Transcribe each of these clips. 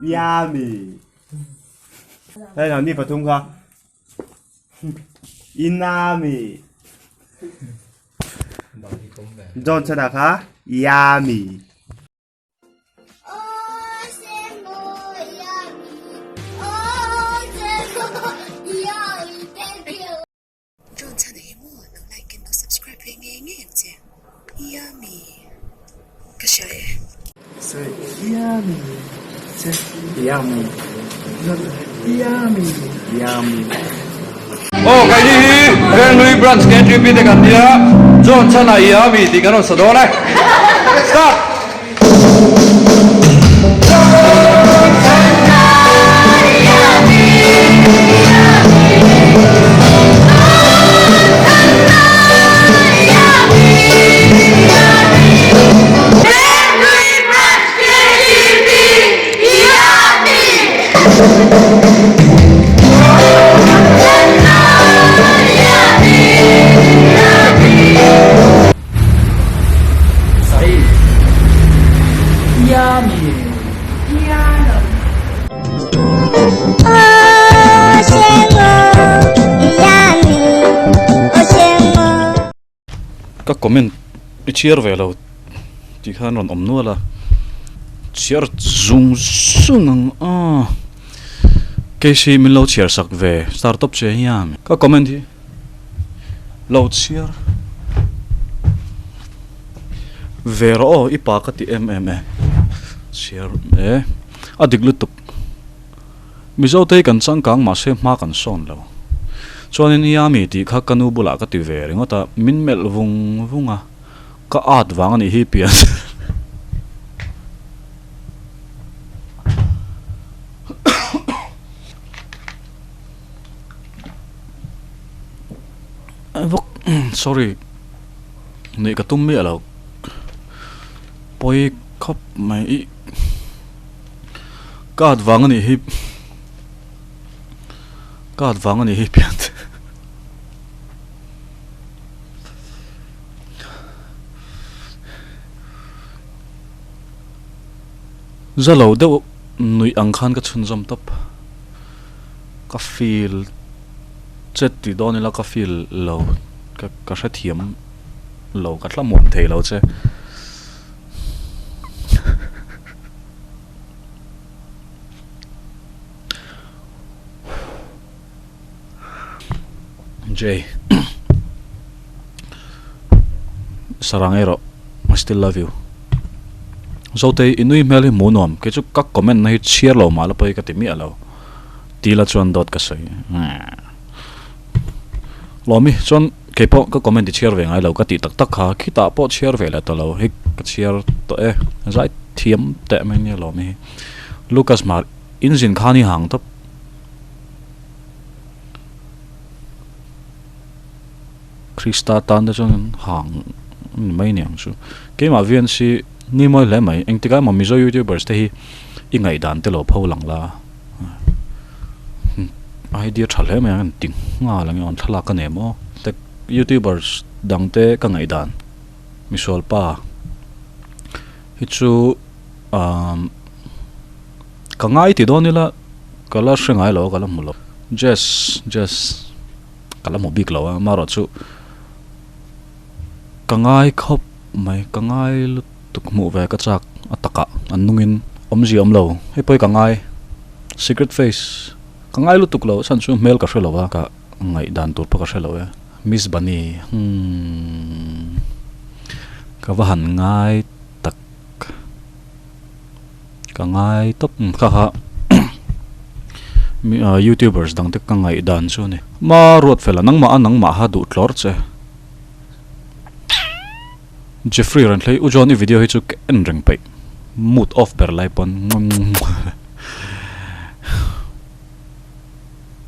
Yummy. Hei nang ni pathum kha. Inami. John chana kha yummy. John chhan hi maw lo like in lo subscribe ve ngei ngei ang che. Yummy. Ka hria e. Say yummy. Say yummy. Yummy. Yummy. Aw keini hi Venglui Branch KTP te kan nia John chhan ah yummy tih kan rawn sa dawn e. Start. Ka comment i chhiar ve lo tih khan rawn awm nual a, chhiar zung zung ang a, kc min lo chhiar sak ve star tawp che hian ka comment hi. Lo chhiar ve rawh aw i pa ka ti em em e chhiar e a dik lutuk Mizo te hi kan changkang mahse hma kan sawn lo chuanin Yami tih kha ka nu bulah ka ti ve ringawt a min melh vung vung a ka at vang a nih hi pian Vawk sorry nuih ka tum miah lo pawi khawp mai ih ka at vang a nih hi ka at vang a nih hi pian te za lo deuh nuih ang khan ka chhunzawm tawp. Ka feel che ti dawn ila ka feel lo ka ka hrethiam lo ka thlamuan thei lo che. Jay Sarang erawh I still love you. Zotei i nui hmel hi hmuh nuam kei chu ka comment na hi chhiar lo mah la pawh hi ka ti miah lo. Tila chuan dawt ka sawi. Lawmi chuan kei pawh ka comment i chhiar ve ngai lo ka tih tak tak kha khitah pawh chhiar ve leh ta lo hi ka chhiar tawh e zai thiam teh mai nia Lawmi hi. Lucas Hmar inzin khan i hang tawp. Krista tan te chuan hang ni mai ni ang chu. Keimah VNC ni mawi hle mai. Engtikah emaw Mizo YouTubers te hi i ngaihdan te lo pho lang la. Idea tha hle mai ang an ti nghal ang e aw an thlalak a nei maw. Tech YouTubers dang te ka ngaihdan misual pa hi chu umm ka ngai ti dawn ila ka la hre ngai lo a ka la hmu lo. Jess Jess. Ka la hmu bik lo a, amaherawhchu ka ngai khawp mai, ka ngai lutuk hmuh ve ka chak a takah an nungin awmzia awm lo, hei pawh hi ka ngai secret face ka ngai lutuk lo chhan chu hmel ka hre lo a, ka ngaihdan tur pawh ka hre lo e, miss bunny humm ka va han ngai tak ka ngai tawp kha kha. Youtubers dang te ka ngaih dan chu a ni. Ma ruat fel a, nangmah a nangmah ha duh tlawr che. Jeffrey rawn thlei, U John i video hi chu ka en reng peih. Mood off ber lai pawn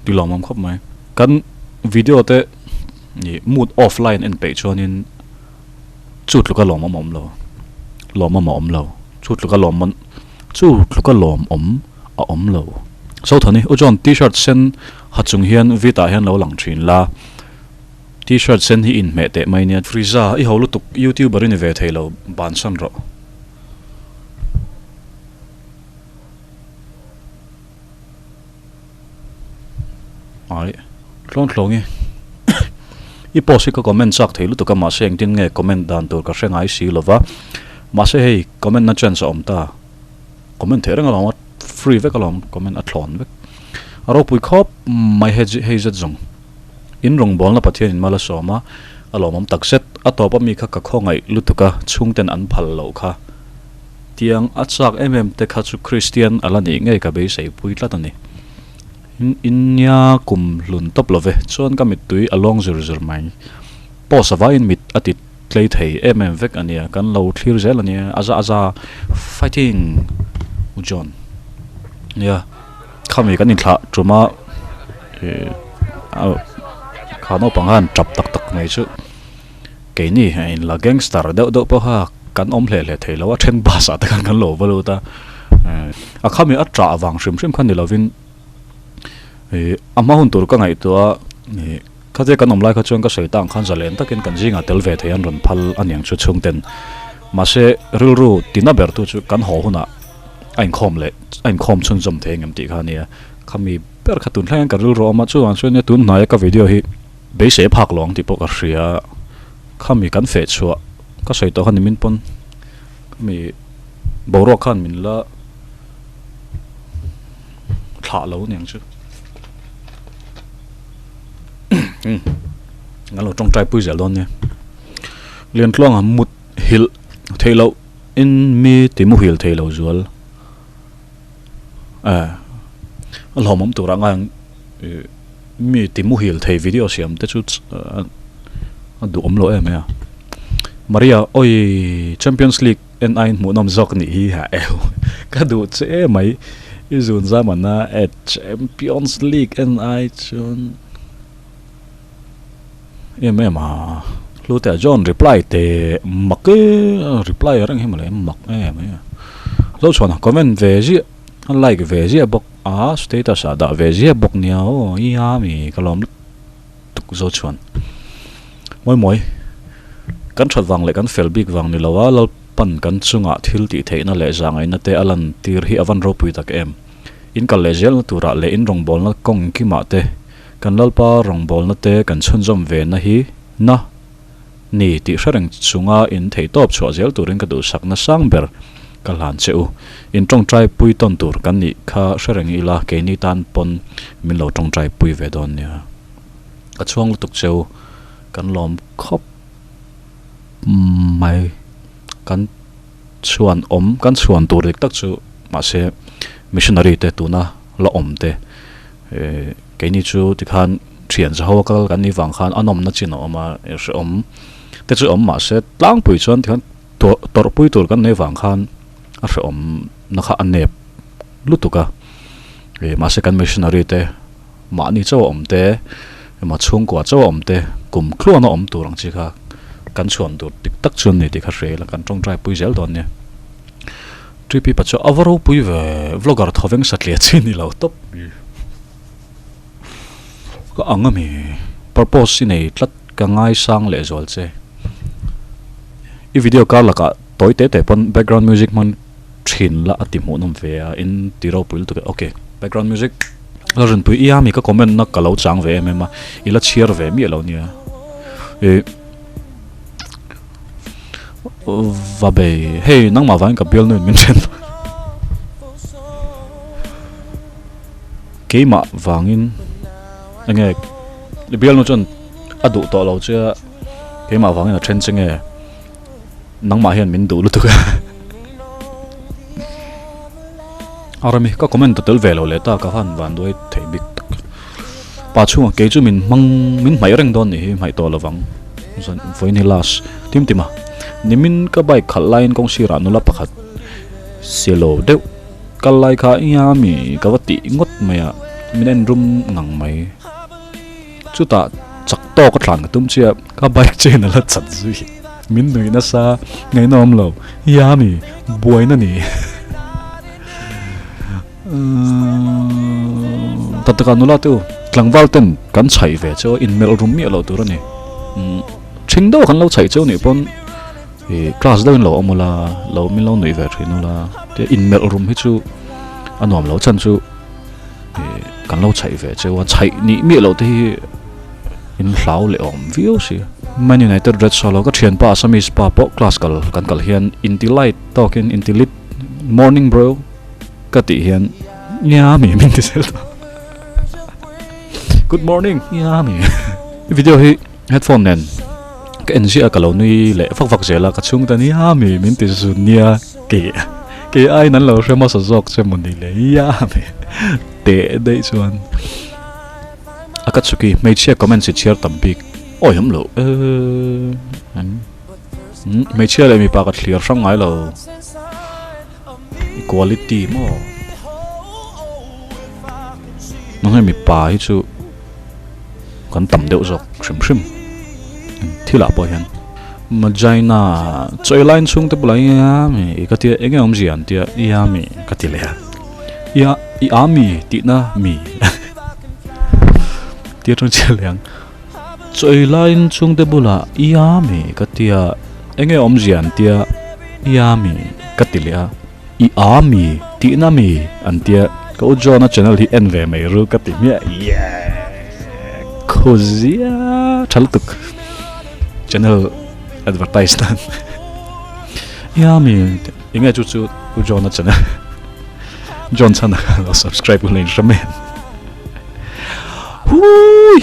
ti lawmawm khawp mai. Kan video te ih mood off lai an en peih chuanin chu tluka lawmawm a awm lo. Lawmawm a awm lo. Chu tluka lawmawm chu tluka lawmawm a awm lo. Zothani, U John, T-shirt sen ha chung hian vit ah hian lo lang thin la, T-shirt sen hi inhmeh teh mai nia. Friza, i ho lutuk, YouTuber i ni ve thei lo, bansan rawh. Ai tlawn tlawngi i post hi ka comment chak thei lutuk a mahse engtin nge comment dan tur ka hre ngai si lova mahse hei comment na chance a awm ta comment theih reng alawm a free vek alawm comment a thlawn vek a ropui khawp mai hei zet zawng in rawngbawlna Pathian in mal a sawm a a lawmawm tak zet a tawp ami kha ka khawngaih lutuk a chhungten an phal loh kha tiang a chak em em te kha chu Kristian a la nih ngei ka beisei pui tlat a ni. Innia kum hlun tawp lo ve chuan ka mittui a lawng zur zur mai. Post avangin mit a ti tlei thei em em vek a nia, kan lo thlir zel a nia, aza aza fighting U John. Nia khami kan inthlah tum a kha naupang khan tap tak tak mai chu keini inla gangster deuh deuh pawh kha kan awm hle hle thei lo a then bus ah te khan kan lo va lut a a khami a tah vang hrim hrim kha ni lovin ih a hma hun tur ka ngaihtuah a ih khatia kan awm lai kha chuan ka sawi tang khan zalen takin kan zingah tel ve thei an rawn phal a niang chu chhungten mahse rilru tina ber tu chu kan haw hunah a inkhawm leh a inkhawm chhunzawm thei ang em tih kha a nia khami ber kha tun thleng hian ka rilru a awm a chuvang chuan tun hnaia ka video hi beisei a phak lo ang tih pawh ka hria khami kan feh chhuah ka sawi tawh kha nimin pawn khami boruak khan min la thlah lo aniang chu umm kan lo tawngtai pui zel dawn nia Liantluanga mut hilh theih loh in mi ti muhil thei lo zual eh a hlawmawm turah ngai ang ih mi ti muhil thei video siam te chu a duhawm lo em mai a Maria awi Champions League. En aiin hmuhnawm zawk nih hi ha eu. Ka duh che em mai. I zun zam ana e Champions League en ai chuan em em a. Hlute a John reply te mak e reply reng hi mawle mak em mai a. Lo chhuan a comment ve ziah a like ve ziah bawk a status ah dah ve ziah bawk nia aw i a mi ka lawm lutuk. tuk zo chuan mawi mawi kan that vang leh kan fel bik vang ni lo a Lalpan kan chungah thil tih theihna leh zahngaihna te a lan tir hi a van ropui tak em. In kal leh zelna turah leh in rawngbawlna kawng kimah te kan Lalpa rawngbawlna te kan chhunzawm ve na hi na ni tih hre reng chunga in theihtawp chhuah zel turin ka duhsakna sang ber ka hlan che u. In tawngtai pui tawn tur kan nih kha hre reng ila keini tan pawn min lo tawngtai pui ve dawn nia. Ka chhuang lutuk che u, kan lawm khawp mai. Kan chhuan awm, kan chhuan tur dik tak chu mahse missionary te tuna la awm te keini chu tikhan thian za ho a kal kan nih vang khan a nawmna chin a awm a, hrehawm te chu awm mahse tlangpui chuan tikhan tawrhpui tur kan neih vang khan a hrehawm na kha a nep lutuk a, mahse kan missionary te. Mahni chauh a awm te, emaw chhungkua chauh a awm te, kum tluan a awm tur ang chi kha kan chhuan tur dik tak chu an ni tih kha hria ila kan tawngtai pui zel dawn nia. TP pa chu a va ropui ve, vlogger thawveng satliah chi ni lo tawp. Ka ang ami, purpose i nei tlat ka ngaisang lehzual che. I video kar lakah tawi te te pawn background music hman thin la a ti hmuhnawm ve a, in ti ropui lutuk e. Ok, background music. La rinpui i ami ka comment na ka lo chang ve em em a, i la chhiar ve miah lo nia. Ih va bei hei nangmah vangin ka bialnu in min then keimah vangin enge i bialnu chuan a duh tawh lo che a keimah vangin a then che nge. Nangmah hian min duh lutuk a. Arami ka comment ta tel ve lo leh ta ka han van duai thei bik tak. Pa chhungah kei chu min hmang min hmaih reng dawn nih hi hmaih tawh lovang. Zan vawiin hi last tim tim a. Nimin ka bike khalh laiin kawng sirah nula pakhat silo deuh kal lai kha i ami ka va tih ngawt mai a min en rum ngang mai. Chutah chak tawk a thlan ka tum chiah, ka bike chain a la chat zui. Min nuih nasa, ngaihna awm lo, Yami, buaina ni. Tak takah nula te u, tlangval ten kan chhaih ve cheu a, inmelh rum miah loh tur a ni. Thing deuh kan lo chhaih cheu nih pawn class deuhin lo awm ula, lo min lo nuih ve thin ula, tia inmelh rum hi chu a nuam lo chhan chu. kan lo chhaih ve cheu a, chhaih nih miah loh te hi in hlau leh awm viau si. Man United Red Solo ka thianpa Assamese pa pawh class kal kan kal hian inti light tawkin inti lit morning bro ka tih hian yummy min ti zel tawh. Good morning yummy video hi headphone nen ka en ziah a ka lo nui leh vak vak zel a ka chhung tan yummy min ti zun nia kei kei aiin an lo hre hmasa zawk che mawni le yummy teh daih chuan a ka chhuki hmeichhia comments hi chhiar tam bik awi awm loh eee hmeichhia leh mipa ka thlir hrang ngai lo. Equality maw? Nang hei mipa hi chu kan tam deuh zawk hrim hrim thil ah pawh hian Magina chawi line chhung te bulah hian i ka tia enge awmzia an tia i a mi ka ti leh a i a i a mi tihna mi tia tang chiah leh ang chawi line chhung te bulah i a mi ka tia enge awmzia an tia i a mi ka ti leh a i a mi tihna mi an tia ka u John-a channel hi en ve mai ru ka ti hmiah yeehh khawzia tha lutuk channel advertise nan i a mi enge chu chu u John-a channel John chhan a lo subscribe hun a inhre mai ang Huii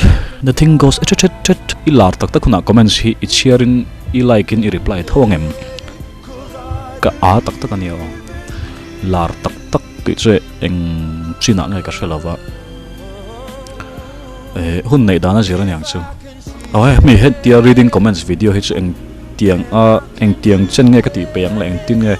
the thing goes thet thet thet i lar tak tak hunah comments hi i chhiarin i like in i reply tho ang em ka a tak tak a nia aw lar tak tak tih chu eng chinah nge ka hre lo va eh hun neih dan a zir a niang chu aw he mi hetia reading comments video hi chu eng tiang a eng tiang chen nge ka tih peih ang leh engtin nge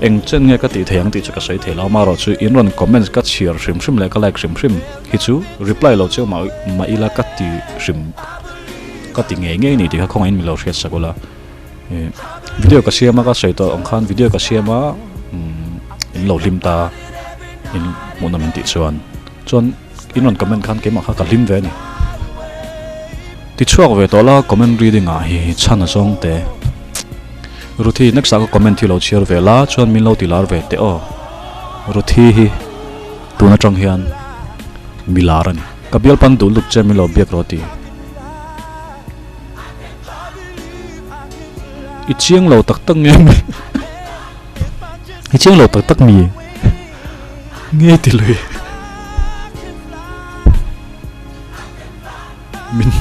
eng chen nge ka tih thei ang tih chu ka sawi thei lo amaherawh chu in rawn comments ka chhiar hrim hrim leh ka like hrim hrim hi chu reply lo cheu mah mah ila ka ti hrim ka ti ngei ngei ni tih kha khawngaihin min lo hriat sak ula ih video ka siam a ka sawi tawh ang khan video ka siam a in lo hlim ta in hmuhnawm in tih chuan chuan In rawn comment khan keimah kha ka hlim ve a ni. Tichhuak ve tawh la comment reading ah hi chhan a zawng te. Ruthi next ah ka comment hi lo chhiar ve la chuan min lo ti lar ve teh aw. Ruthi hi tun atang hian mi lar a ni. Ka bialpan duh lut che min lo biak rawh ti. I chiang lo tak tak nge mi I chiang lo tak tak mi. Nge ti lui min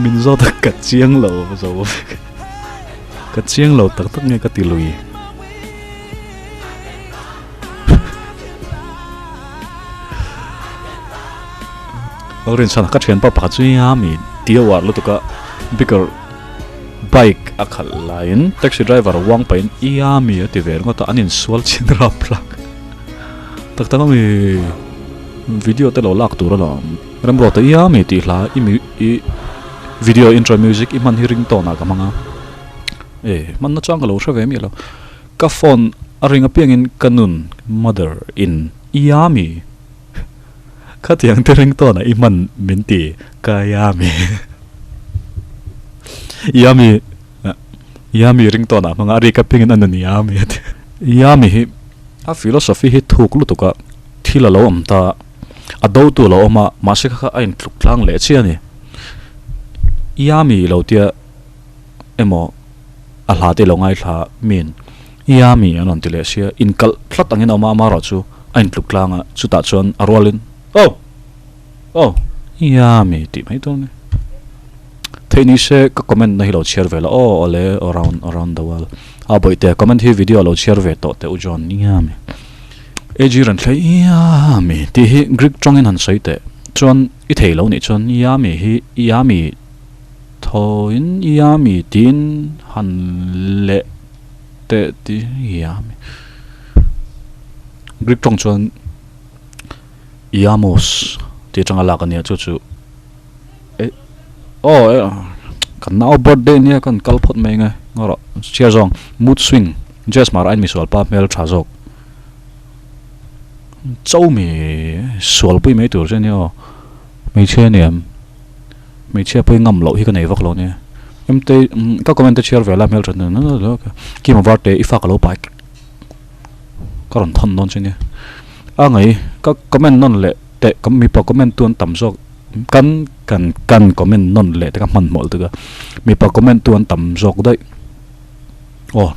min zawt a ka chiang lo zo vek ka chiang lo tak tak nge ka ti lui Lalrinchhana ka thianpa pakhat chu i mi tia uar lutuk a bigger Bike a khalh laiin taxi driver uang pahin i a mi a ti ve ringawt a, an insual chin rap rap tak tak a mi video te lo lak tur alawm. Remruata i a mi tih hla i mi i video intro music i hman hi ringtone ah ka hmang a, e hman na chuan ka lo hre ve miah lo. Ka phone a ring apiangin ka nun mother in i a mi Khatiang te ringtone ah i hman min ti ka yummy yummy yummy ringtone ah hmanga a rik apiangin a nun yummy a ti yummy hi a philosophy hi thuk lutuk a thil a lo awm ta a do tu a lo awm a mahse kha kha a intluk tlang leh chiah a ni yummy lo tia emaw a hla te lo ngaithla min Yummy an rawn ti leh sia, inkalh tlat angin a awm a, amaherawh chu a intluk tlang a, chutah chuan a rualin Oh! Oh! Yummy tih mai tur a ni. Theih ni se ka comment na hi lo chhiar ve la aw awle around around the world a bawihte comment hi video lo chhiar ve tawh teh u John Yummy AG rawn thlei Yummy tih hi Greek tawngin han sawi teh chuan i thei lo nih chuan Yummy hi Yummy Thawin Yummy tiin han leh teh ti Yummy Greek tawng chuan Iamos tih atanga lak a nia chu chu eh aw eh kan nau birthday nia kan kal phawt mai nge ngaw rawh chhiar zawng mood swing Jazz Hmar ain misual pa hmel tha zawk Chaumi sualpui mai tur che ania aw hmeichhia a ni em. Hmeichhia pawhin ngam loh hi ka nei vak lo nia. Emte ka comment te chhiar ve la hmeltha nen a kima var te i fa ka lo pai ka rawn thawn dawn che nia. A ngai ka comment nawn leh teh ka mipa comment tu an tam zawk kan kan kan comment nawn leh te ka hmanhmawh lutuk a mipa comment tu an tam zawk daih aw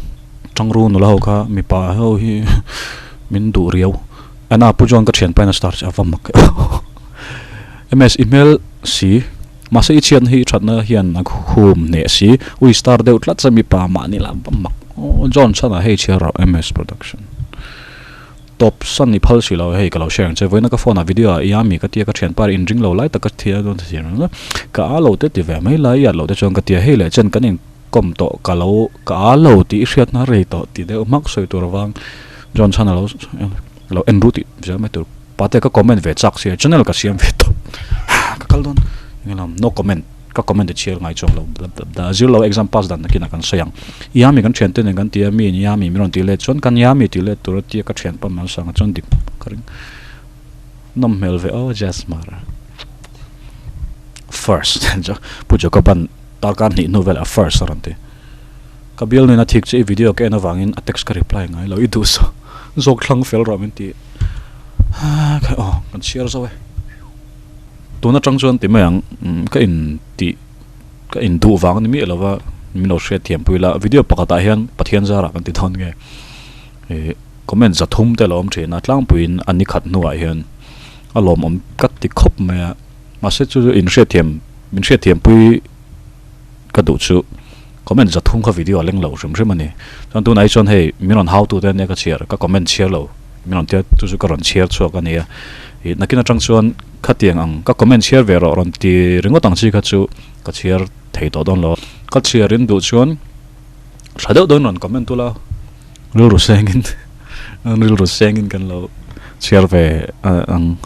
tangru nula ho kha mipa ho hi min duh riau en a pu chuan ka thianpa in a star che a va mak ms i hmel si mahse i chhiatna hi i thatna hian a hum hneh si ui star deuh tlat che mipa mahni lah va mak aw John chhan ah hei chhiar rawh ms production. Tawp san i phal si lo hei ka lo share ang che vawiina ka phone ah video ah i ami ka tia ka thianpa in ring lo lai tak ka thia dawn si reng a ka a lo te ti ve mai lai i at loh te chuan ka tia hei leh chen kan in kawm tawh ka lo ka a lo tih i hriatna rei tawh ti deuh hmak sawi tur avang John chhan a lo lo en ru tih zel mai tur pate ka comment ve chak sia channel ka siam ve tawp ka kal dawn englam no comment. Ka comment i chhiar ngai chuang lo bla bla bla. Zir lo exam pass dan nakin ah kan sawi ang. Yami kan thian te nen kan ti a, mi in Yami min rawn tih let chuan kan Yami tih let tur a tia ka thian pam an sang ah chuan dik ka ring. Nawm hmel ve aw Jasmar. First Pu Jacob-a'n darkar hnih hnu velah first a rawn ti. Ka bialnuin a thik che i video ka en avangin a text ka reply ngai lo i duh saw zawk thlang fel rawh min ti. Kha aw kan chhiar zo e. Tun atang chuan ti mai ang, ka in tih ka in duh vang a ni miah lova min lo hriat thiam pui la, video pakhatah hian Pathian zarah kan ti dawn nge ih comment za thum te a lo awm thin a, tlangpuiin a ni khat hnuah hian a lawmawm ka ti khawp mai a, mahse chu chu in hriat thiam min hriat thiam pui ka duh chu comment za thum kha video a leng lo hrim hrim a ni, chuan tunah hi chuan hei min rawn hau tute ania ka chhiar ka comment chhiar lo min rawn tia chu chu ka rawn chhiar chhuak a nia ih nakin atang chuan khatiang ang ka comment chhiar ve rawh rawn ti ringawt ang chi kha chu ka chhiar thei tawh dawn lo ka chhiar in duh chuan tha deuh deuhin rawn comment ula rilru sengin rilru sengin kan lo chhiar ve ang.